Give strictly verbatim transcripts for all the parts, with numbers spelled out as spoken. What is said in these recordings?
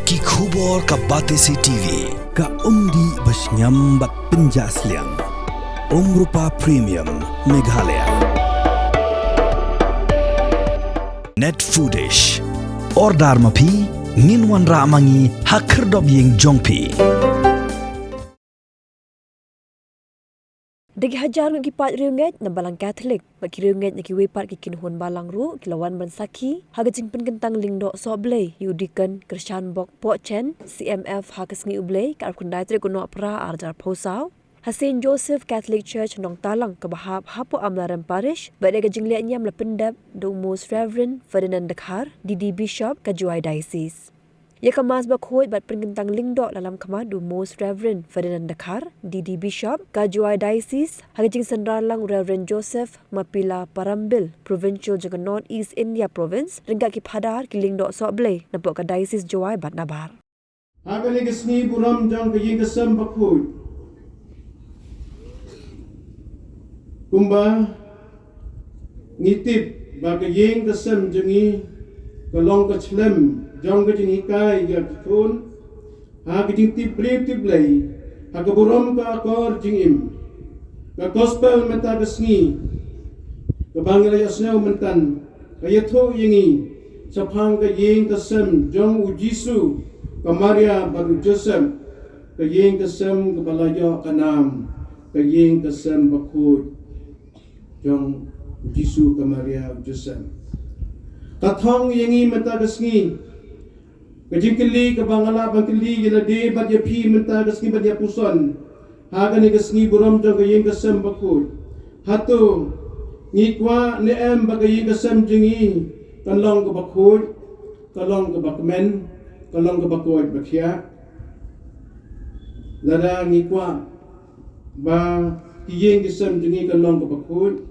Ki khubor ka Batesi T V. Ka umdih ba shngiam bad pynjah sliang. Umrupa Premium Meghalaya. Net Foodish. Order ma phi, ngin wanrah ma ngi ha khyrdop ïing jong phi. Da ki hajar ngut ki paid riewngeit na Balang Katholik bad ki riewngeit na kiwei pat ki kynhun balang ruh ki la wan ban sakhi ha ka jingpynkyntang lyngdoh sohblei ïa u Deacon Krishanbok Pohchen, C M F, ha ka sngi U Blei ka arphew khyndai tarik u Nohprah arhajar arphew saw ha Saint Joseph Catholic Church Nongtalang kaba hap hapoh Amlarem Parish. Bad ïa ka jingleh niam la pyndep da u Most Reverend Ferdinand Dkhar, D D Bishop ka Jowai Diocese. Ïa ka Mass bakhuid bad pynkyntang lyngdoh la lam khmat da u Most Reverend Ferdinand Dkhar, D D Bishop ka Jowai Diocese, ha ka jingsynrar lang u Reverend Joseph Mapila Parambil, Provincial jong ka North East India Province, ryngkat ki phadar, ki lyngdoh sohblei napoh ka Diocese Jowai bad nabar. Ha kane ka sngi burom jong ka ïing ka sem bakhuid, kumba ngi tip ba ka ïing ka sem jong ngi ka long ka chlem jong ka jinghikai ïa ki khun ha ka jingtip briew tip Blei, ha ka burom ka akor jingim. Ka Gospel mynta ka sngi kaba ngi la ïohsngew mynta ka ïathuh ïa ngi shaphang ka ïing ka sem jong u Jisu, ka Maria bad u Joseph, ka ïing ka sem kaba la ïoh ka nam ka ïing ka sem bakhuid jong u Jisu, ka Maria, u Joseph. Ka thong ïa ngi mynta ka sngi, ka jingkylli kaba nga lah ban kylli ïa lade bad ïa phi mynta ka sngi bad ïa puson ha kane ka sngi burom jong ka ïing ka sem bakhuid. Hato ngi kwah ne em ba ka ïing ka sem jong ngi kan long kaba khuid, kan long kaba kmen, kan long kaba koit ba khiah? Lada ngi kwah ba ka ïing ka sem jong ngi kan long kaba khuid,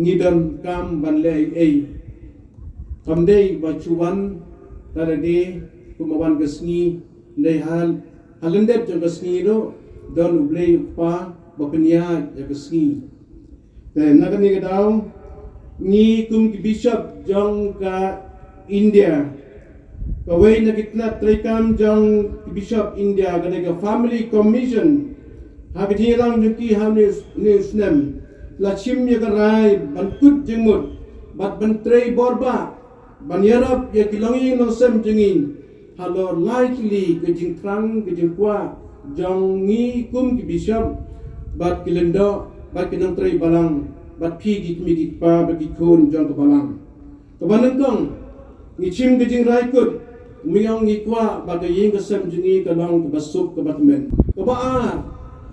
ngi donkam ban leh ei ei? Kam dei ba shu wan lada dei kumba wan ka sngi, dei ha, ha lyndet jong ka sngi ruh don U Blei U Kpa ba pynïaid ïa ka sngi. Te na kane ka daw ngi kum ki bishop jong ka India, kawei na ki tnat treikam jong ki bishop India ka dei ka Family Commission. Ha ka jingïalang jong ki ha une u snem la shim ïa ka rai ban kut jingmut bad ban trei bor bah ban ïarap ïa ki longïing longsem jong ngi halor lai tylli ka jingthrang ka jingkwah jong ngi kum ki bishop bad ki lyngdoh bad ki nongtrei balang bad phi ki kmie ki kpa bad ki khun jong ka balang. Kaba nyngkong, ngi shim ka jingrai kut, ngi ong ngi kwah ba ka ïing ka sem jong ngi ka long kaba suk kaba tymmen. Kaba ar,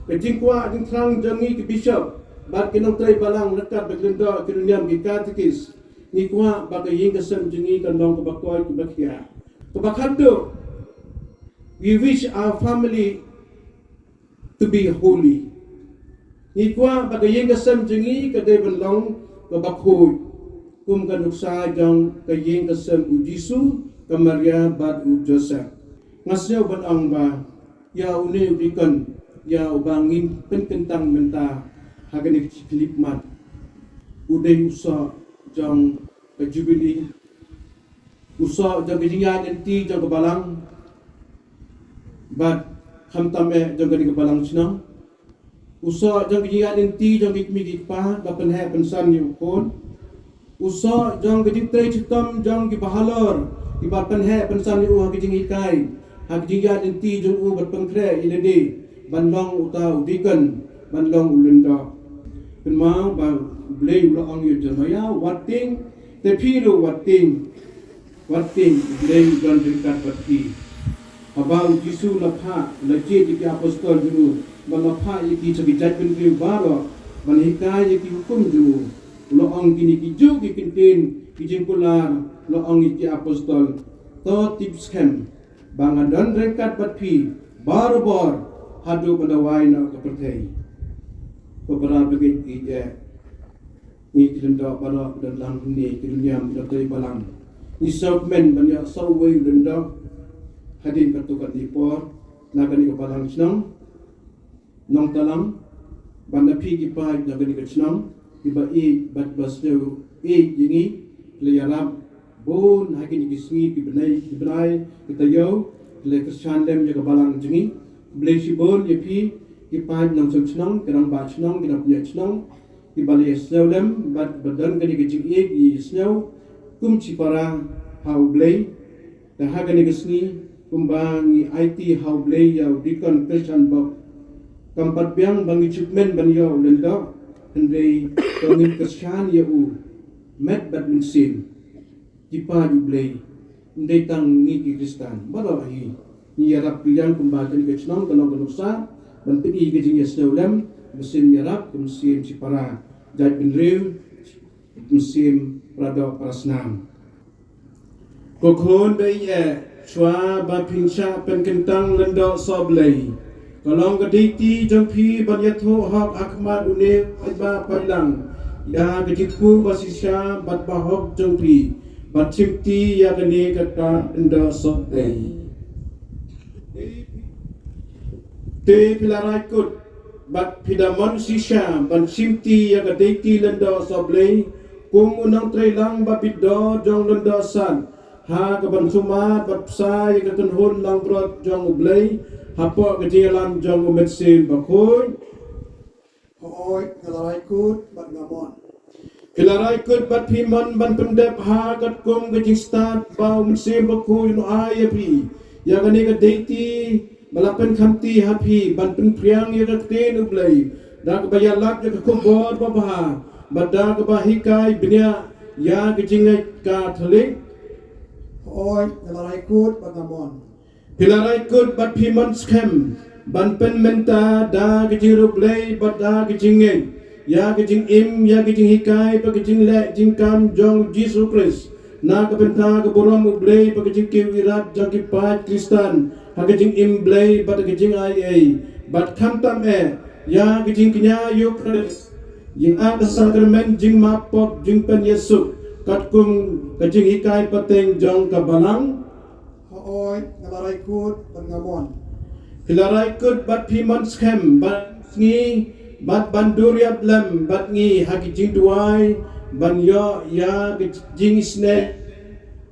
ka jingkwah jingthrang jong ngi ki bishop bad ki nongtrei balang ryngkat bad ki lyngdoh ki nongniam ki katekis, ngi kwah ba ka ïing ka sem jong ngi kan long kaba koit kaba khiah. Kaba khatduh, we wish our family to be holy. Ngi kwah ba ka ïing ka sem jong ngi ka dei ban long kaba khuid kum ka nuksa jong ka ïing ka sem u Jisu, ka Maria bad u Joseph. Nga sngew ban ong ba ïa une u deacon, ïa uba ngin pynkyntang mynta ha kane ka jingkhyllipmat, u dei u soh jong ka Jubilee, u soh jong ka jingïaid lynti jong ka balang bad khamtam eh jong kane ka balang shnong. U soh jong ka jingïaid lynti jong ki kmie ki kpa ba pynheh pynsan ïa u khun. U soh jong ka jingtrei chitom jong kiba halor kiba pynheh pynsan ïa u ha ka jinghikai, ha ka jingïaid lynti jong u bad pynkhreh ïa lade ban long uta u deacon, ban long u lyngdoh. Kynmaw ba U Blei u la ong ïa u Jeremaïah, wat tieng, te phi ruh wat tieng. Wat tieng, U Blei u don ryngkat bad phi. Haba u Jisu la phah, la jied ïa ki apostol jong u, bad la phah ïa ki sha ki jaitbynriew baroh ban hikai ïa ki hukum jong u. U la ong kine kijuh ki kyntien ki jingkular, la ong ïa ki apostol, to tip skhem ba nga don ryngkat bad phi barabor haduh ban da wai noh ka pyrthei. Ko para bangeit, ïa ngi ki lyngdoh baroh ba don lang hangne, ki nongniam, ki nongtrei balang, ngi sngewkmen ban ïa sngewthuh uwei u lyngdoh hadien katto katne por na kane ka balang shnong Nongtalang, bad na phi ki paid na kane ka shnong kiba ïeit bad ba sngewthuh ïeit ïa ngi, ki la ïarap Bun ha kine ki sngi ki bnai ki bnai kita ïoh ki la kyrshan lem ïa ka balang jong ngi. Khublei shibun ïa phi ki paid nongshong shnong, ki rangbah shnong, ki nongpynïaid shnong, ki ba la ïasngew lem bad ba don kane ka jingïeit ïasngew kum shipara ha U Blei. Te ha kane ka sngi kumba ngi aiti ha U Blei ïa u Deacon Christian Bok, kam pat biang ba ngi ju kmen ban ïoh u lyngdoh, hynrei ba ngin kyrshan ïa u met bad mynsiem. Ki paid U Blei, ym dei tang ngi ki Khristan, baroh hi ngi ïarap pyrshang kumba kane ka shnong ka long ka nuksa ban pyni ka jingïasngew lem, mynsiem ïarap, ka mynsiem shipara jaitbynriew, mynsiem paradoh parasnam. Ko khun ba ïeit, shuwa ba phin shah pynkyntang lyngdoh sohblei, ka long ka duty jong phi ban ïathuh hok ha khmat une u paidbah paidlang ïa ka jingkyrkhu bashisha bad bahok jong phi, bad shimti ïa kane ka kam lyngdoh sohblei. Te phi la rai kut bad phi da mon shisha ban shimti ïa ka duty lyngdoh sohblei kum u nongtreilang ba bit dor jong lyngdoh san, ha kaban sumar bad bsa ïa ka kynhun langbrot jong U Blei hapoh ka jingïalam jong U Mynsiem Bakhuid? Hooid, nga la rai kut bad nga mon. Phi la rai kut bad phi mon ban pyndep ha katkum ka jingstad ba U Mynsiem Bakhuid un ai ïa phi ïa kane ka duty ba la pynkhamti ha phi ban pynphriang ïa ka ktien U Blei da kaba ïalap ïa ka khubor babha bad da kaba hikai bniah ïa ka jingngeit Katholik? Hooid, nga la rai kut bad nga mon. Phi la rai kut bad phi mon skhem ban pynmynta da ka jingriewblei bad da ka jingngeit ïa ka jingim, ïa ka jinghikai bad ka jingleh jingkam jong U Jisu Khrist, na ka bynta ka burom U Blei bad ka jingkiew ïarap jong ki paid Khristan ha ka jingim Blei bad ka jingaiei, bad khamtam eh ïa ka jingkñia Eukharist, ïa ka sakramen jingmap pop jingpynïasuk katkum ka jinghikai pateng jong ka Balang? Hooid, nga la rai kut bad nga mon. Phi la rai kut bad phi mon skhem ban sngi bad ban dur ïap lem bad ngi ha ki jingduwai ban ïoh ïa ka jingisnei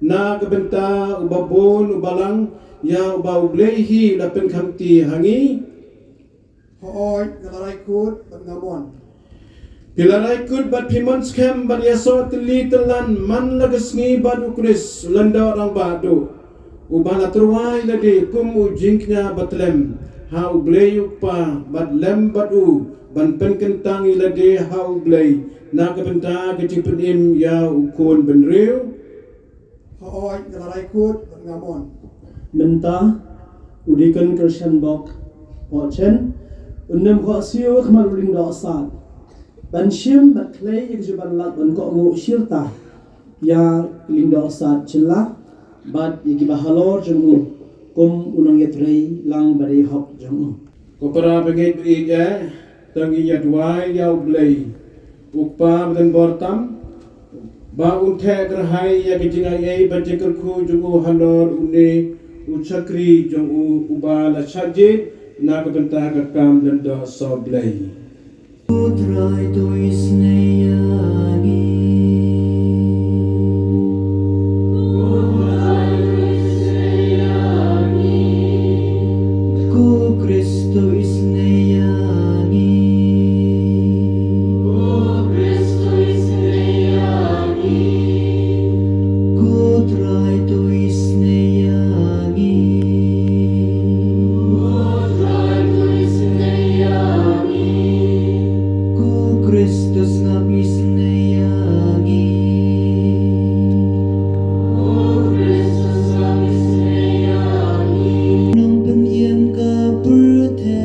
na ka bynta uba bun u Balang, ïa uba U Blei hi la pynkhamti ha ngi? Hooid, nga la rai kut bad nga mon. Phi la rai kut bad phi mon skhem ban ïasoh tylli tyllan man la ka sngi ban U Khrist u lyngdoh rangbah duh, uba la tyrwa ïa lade kum u jingkñia ba tlem ha U Blei U Kpa bad lem bad u ban pynkyntang ïa lade ha U Blei na ka bynta ka jingpynim ïa u khun bynriew? Hooid, nga la rai kut bad nga mon. Mynta u Deacon Christian Bok Pohchen un nym khohsiew ha khmat u lyngdoh sad ban shim bad khlei ïa ka jingban lad ban kohnguh shirta ïa ki lyngdoh sad jylla bad ïa kiba halor jong u kum u nongïatrei lang ba dei hok jong u. Ko para bangeit ba ïeit, to ngin ïa duwai ïa U Blei U Kpa ba don bor tam ba un theh kyrhai ïa ka jingaiei bad jingkyrkhu jong u halor une u shakri jong u uba la shah jied na ka bynta ka kam lyngdoh sohblei. Ko Trai to isynei ïa ngi. Ko Trai to isynei ïa ngi. Ko Khrist to isynei ïa ngi. Ko Khrist to isynei ïa ngi. Ko Trai to isynei ïa ngi. Ko Trai to isynei ïa ngi. Ko Khrist to sngap isynei ïa ngi. Ko Khrist to sngap isynei ïa ngi. Nong pynim ka pyrthei.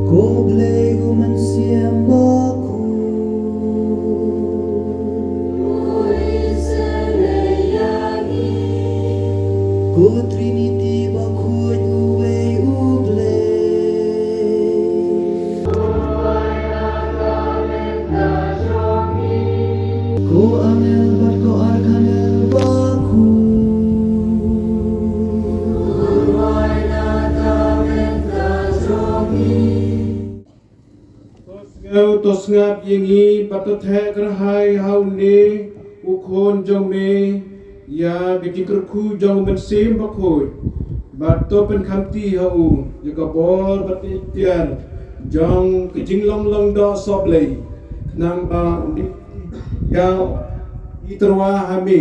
Ko Blei U Mynsiem Bakhuid. Ko Trinity Bakhuid uwei U Blei. Ko angel bad ko arkangel bakhuid. Ïap ïa ngi bad to theh kyrhai ha une u khun jong me ïa ka jingkyrkhu jong u Mynsiem Bakhuid, bad to pynkhamti ha u ïa ka bor bad ka iktiar jong ka jinglong lyngdoh sohblei, khnang ba un ïa i tyrwa ha me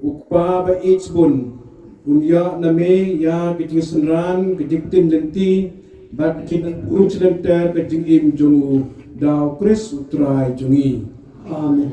u Kpa ba ïeit bun. Un ïoh na me ïa ka jingsynran, ka jingktien lynti bad ka jingkyrkhu lynter ka jingim jong u, da u Khrist u Trai jong ngi. Amen.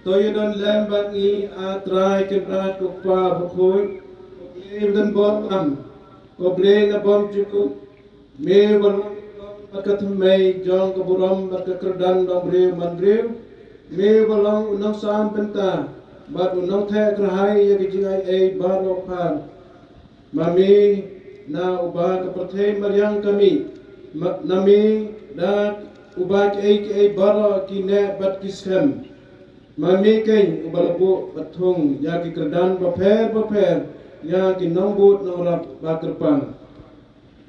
To ïa don lem bad ngi, A Trai Kynrad, ko Kpa Bakhuid, ko Blei ba don bor tam, ko Blei na bym jukut. Me ba long bad ka thymmei jong ka burom bad ka kyrdan long briew man briew. Me ba long u nongsam bynta bad u nongtheh kyrhai ïa ka jingai ei baroh phar. Ma me na uba ka pyrthei mariang ka mih. Ma, na me da uba kiei kiei baroh ki neh bad ki skhem. Ma me keiñ uba la buh bad thung ïa ki kyrdan bapher bapher ïa ki nongbud nongrap ba kyrpang.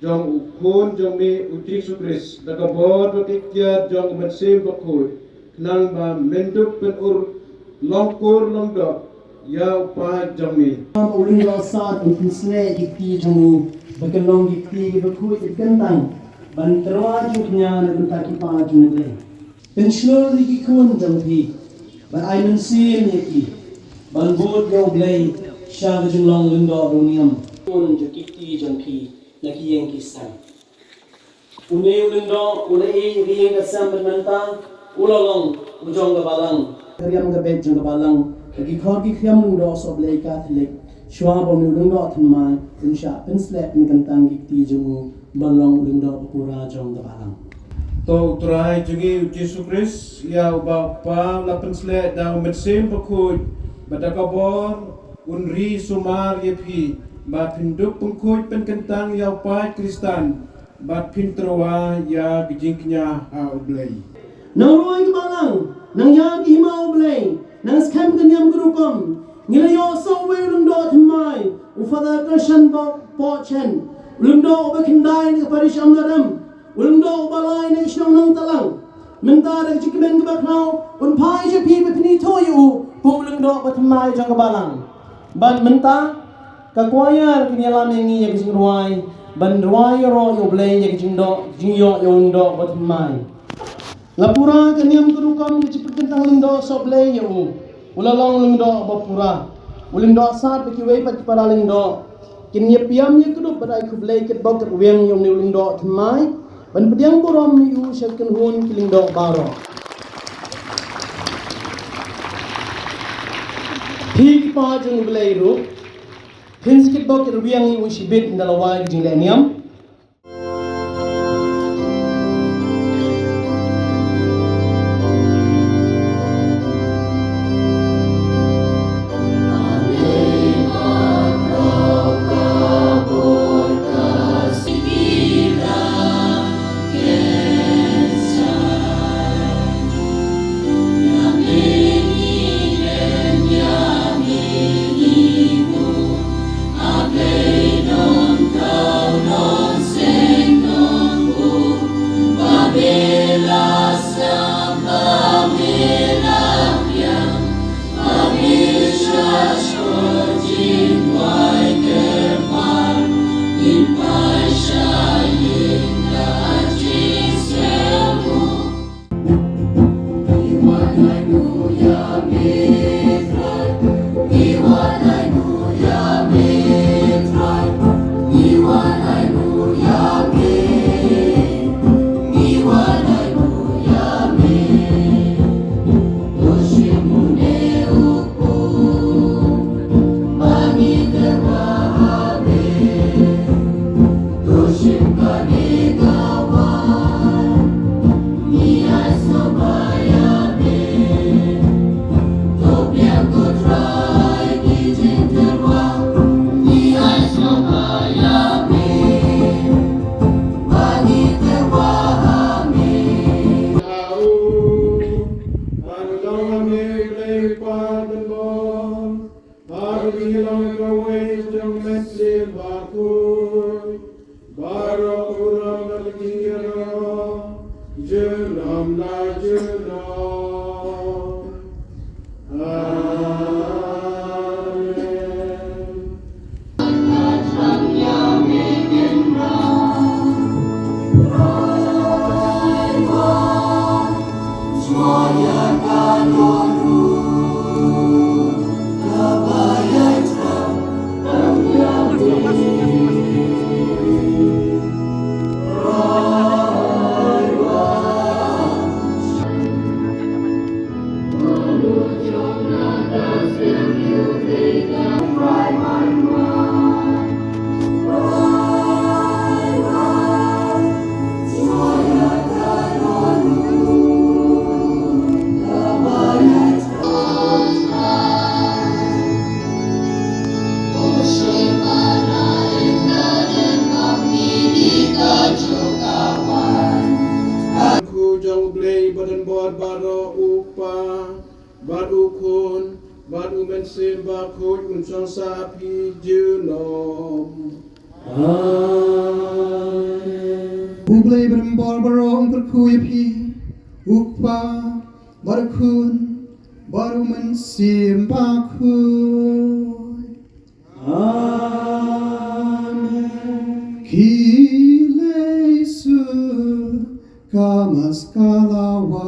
Jong u Khun jong me u Jisu Khrist, da ka bor bad ka iktiar jong u Mynsiem Bakhuid, khnang ba men dup pynurlong kur long doh ïa u paid jong me. Ym u lyngdoh sad un pynsleh ki kti jong u, ba kin long ki kti kiba khuid kiba kyntang ban tyrwa jingkñia na bynta ki paid jong u Blei. Pynshlur ïa ki khun jong phi, bad ai mynsiem ïa ki ban bud ïa u Blei sha ka jinglong lyngdoh da u niam. Khun jong ki kti jong phi na ki ïing ki sem. Une u lyngdoh u la ïeh ïa ka ïing ka sem, bad mynta u la long u jong ka balang. Ka riam ka beit jong ka balang, ka ki khor ki khriam lyngdoh sohblei Katholik, shuwa ba une u lyngdoh thymmai un shah pynsleh pynkyntang ki kti jong u ban long u lyngdoh ba pura jong ka balang. To u Trai jong ngi u Jisu Khrist, ïa uba u Kpa la pynsleh da u Mynsiem Bakhuid, bad da ka bor un ri sumar ïa phi ba phin dup pynkhuid pynkyntang ïa u paid Khristan, bad phin tyrwa ïa ka jingkñia ha u Blei. Nang roi ka balang, nang ïar ki hima u Blei, nang skhem ka niam ka rukom. Ngi la ïoh sa uwei u lyngdoh thymmai, u Father Christian Bo-, Pohchen, u lyngdoh uba khyndai na ka parish Amlarem, u lyngdoh uba lai na ka shnong Nongtalang. Mynta da ka jingkmen kaba khraw un phai sha phi ba phin ithuh ïa u kum u lyngdoh ba thymmai jong ka balang. Bad mynta ka choir kin ïalam ïa ngi ïa ka jingrwai ban rwai ïaroh ïa u Blei ïa ka jingdoh, jingïoh ïa u lyngdoh ba thymmai. La pura ka niam ka rukom ka jingpynkyntang lyngdoh sohblei ïa u. U la long lyngdoh ba pura. U lyngdoh sad bad kiwei pat ki para lyngdoh kin ïa pdiang ïa kdup bad ai khublei kitbok kitrwiang ïa une u lyngdoh thymmai ban pdiang burom ïa u sha ka kynhun ki lyngdoh baroh. Phi ki paid jong u Blei ruh, phin sa kitbok kitrwiang ïa u shibit ynda la wai ka jingleh niam. Hau, ban long ha me Blei Kpa don bor, haba ngi long kawei jong Mynsiem Bakhuid, baroh u ram bad ki ïaroh, junom la junom. Amen. Khuid jong U Blei ba don bor baroh, U Kpa bad U Khun bad U Mynsiem Bakhuid, un shong sah ha phi junom. Amen. U Blei ba don bor baroh un kyrkhu ïa phi, U Kpa bad U Khun bad U Mynsiem Bakhuid. Amen. Ki lei sur ka maskala wa.